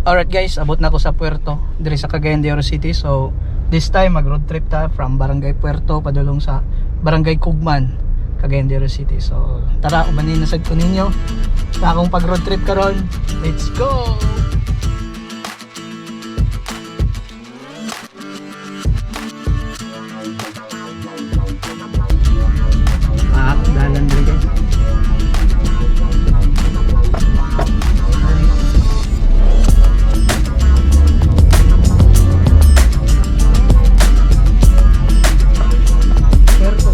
Alright guys, abot na ako sa Puerto, diri sa Cagayan de Oro City. So, this time mag road trip ta from Barangay Puerto padulong sa Barangay Cugman, Cagayan de Oro City. So, tara, ubanin na sad ko ninyo sa akong pag road trip karon. Let's go! Ah, dalan diri, guys. Puerto.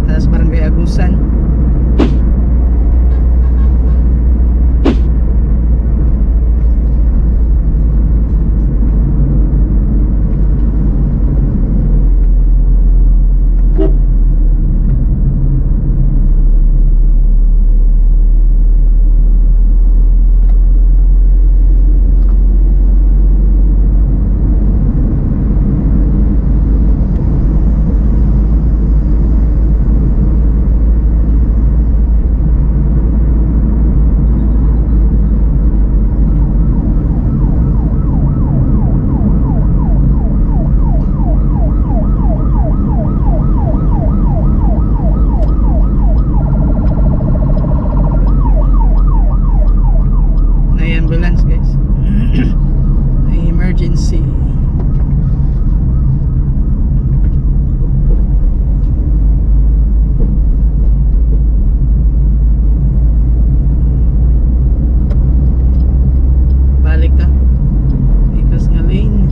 Taas Barangay Agusan. Na ambulance, guys. May emergency. Balik ta. Ikas nga lane.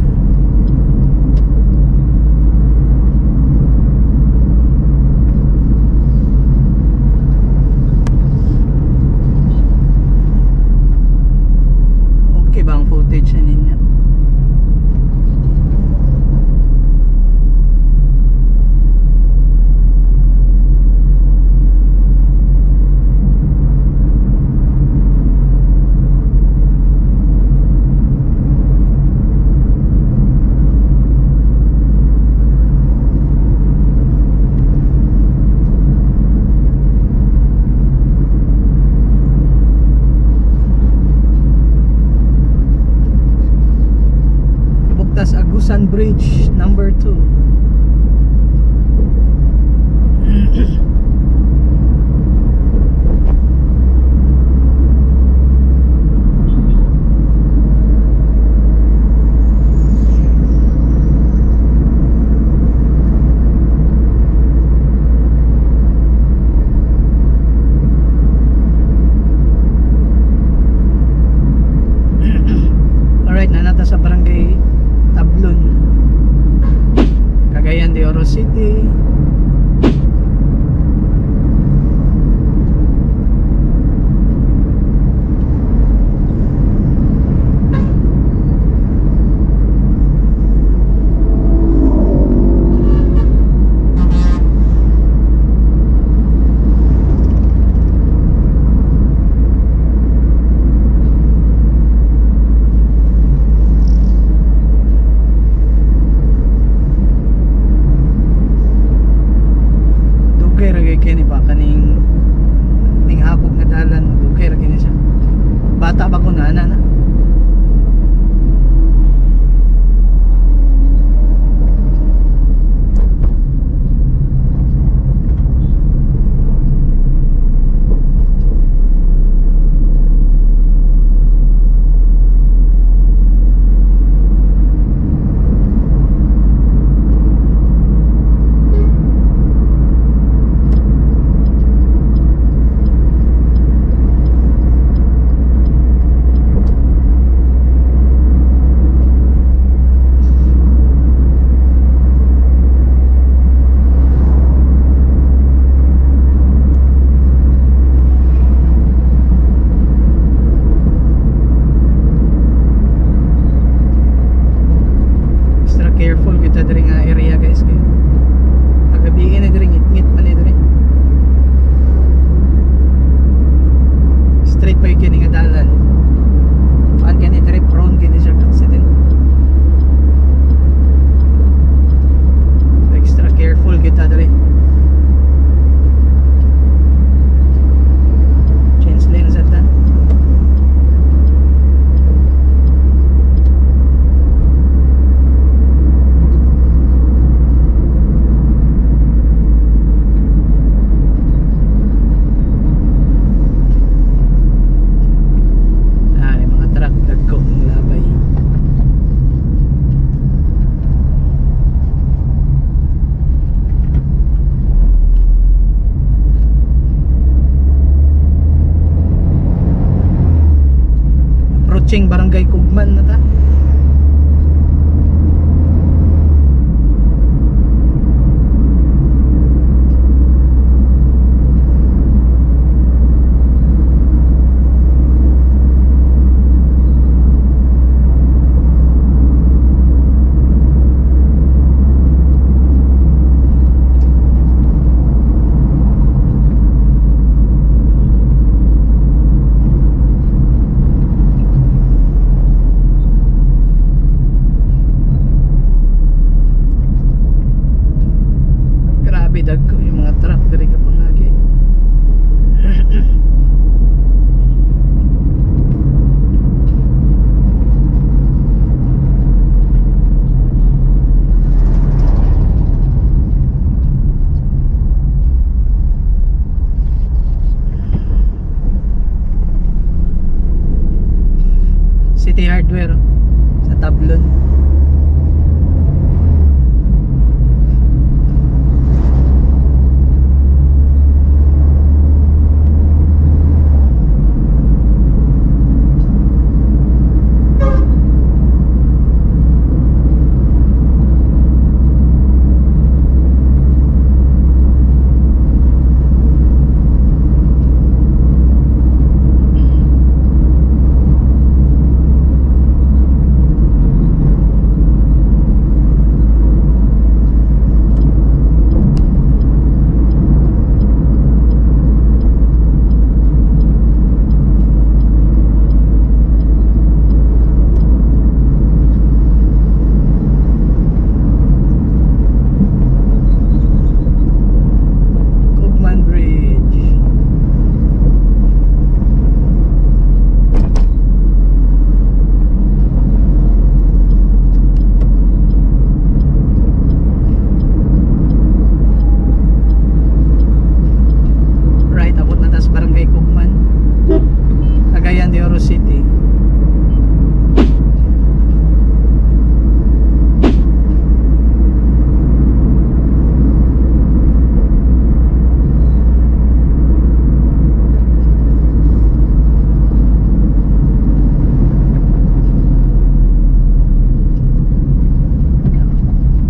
Okay ba ang footage na ninyo? Buktas Agusan Bridge number 2. Alright, naa na ta sa Barangay Tablon, Cagayan de Oro City. Pa kini nga dalan. Kuan kini diri, prone kini siya accident. So, extra careful kita diri. Change lane sa ta. Ah, yung mga truck dagko ng labay. Approaching Barangay Kugman na ta. Grabe dagko yung mga truck diri ka pangagi. City Hardware, oh, sa Tablon. Kugman Bridge. Right, abot na tas Barangay Kugman, Cagayan de Oro City.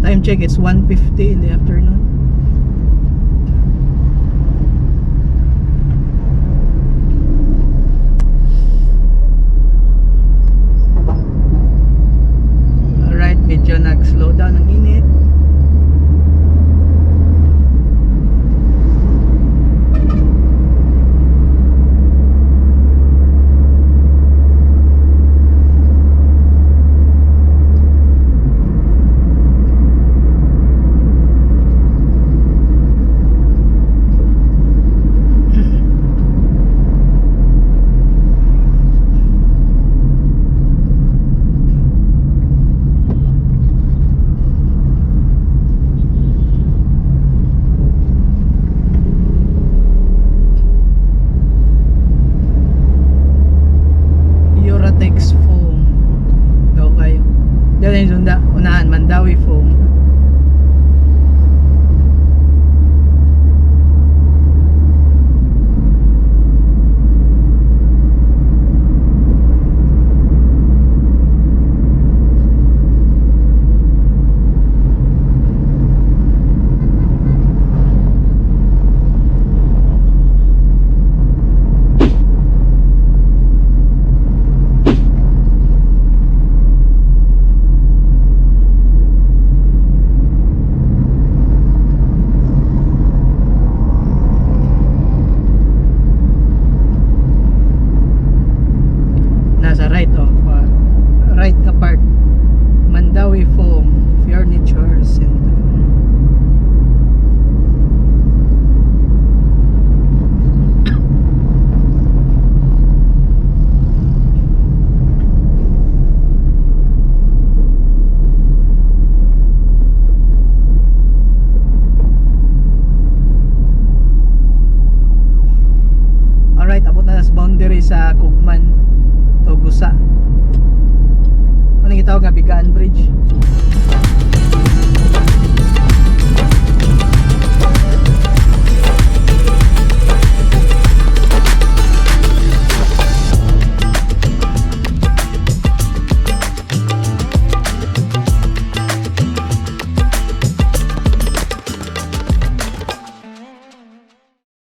Time check, it's 1:50 in the afternoon. Alright, medyo nag-slow down ang init. Sa right, oh, right na part. Mandaue Foam Furniture Center.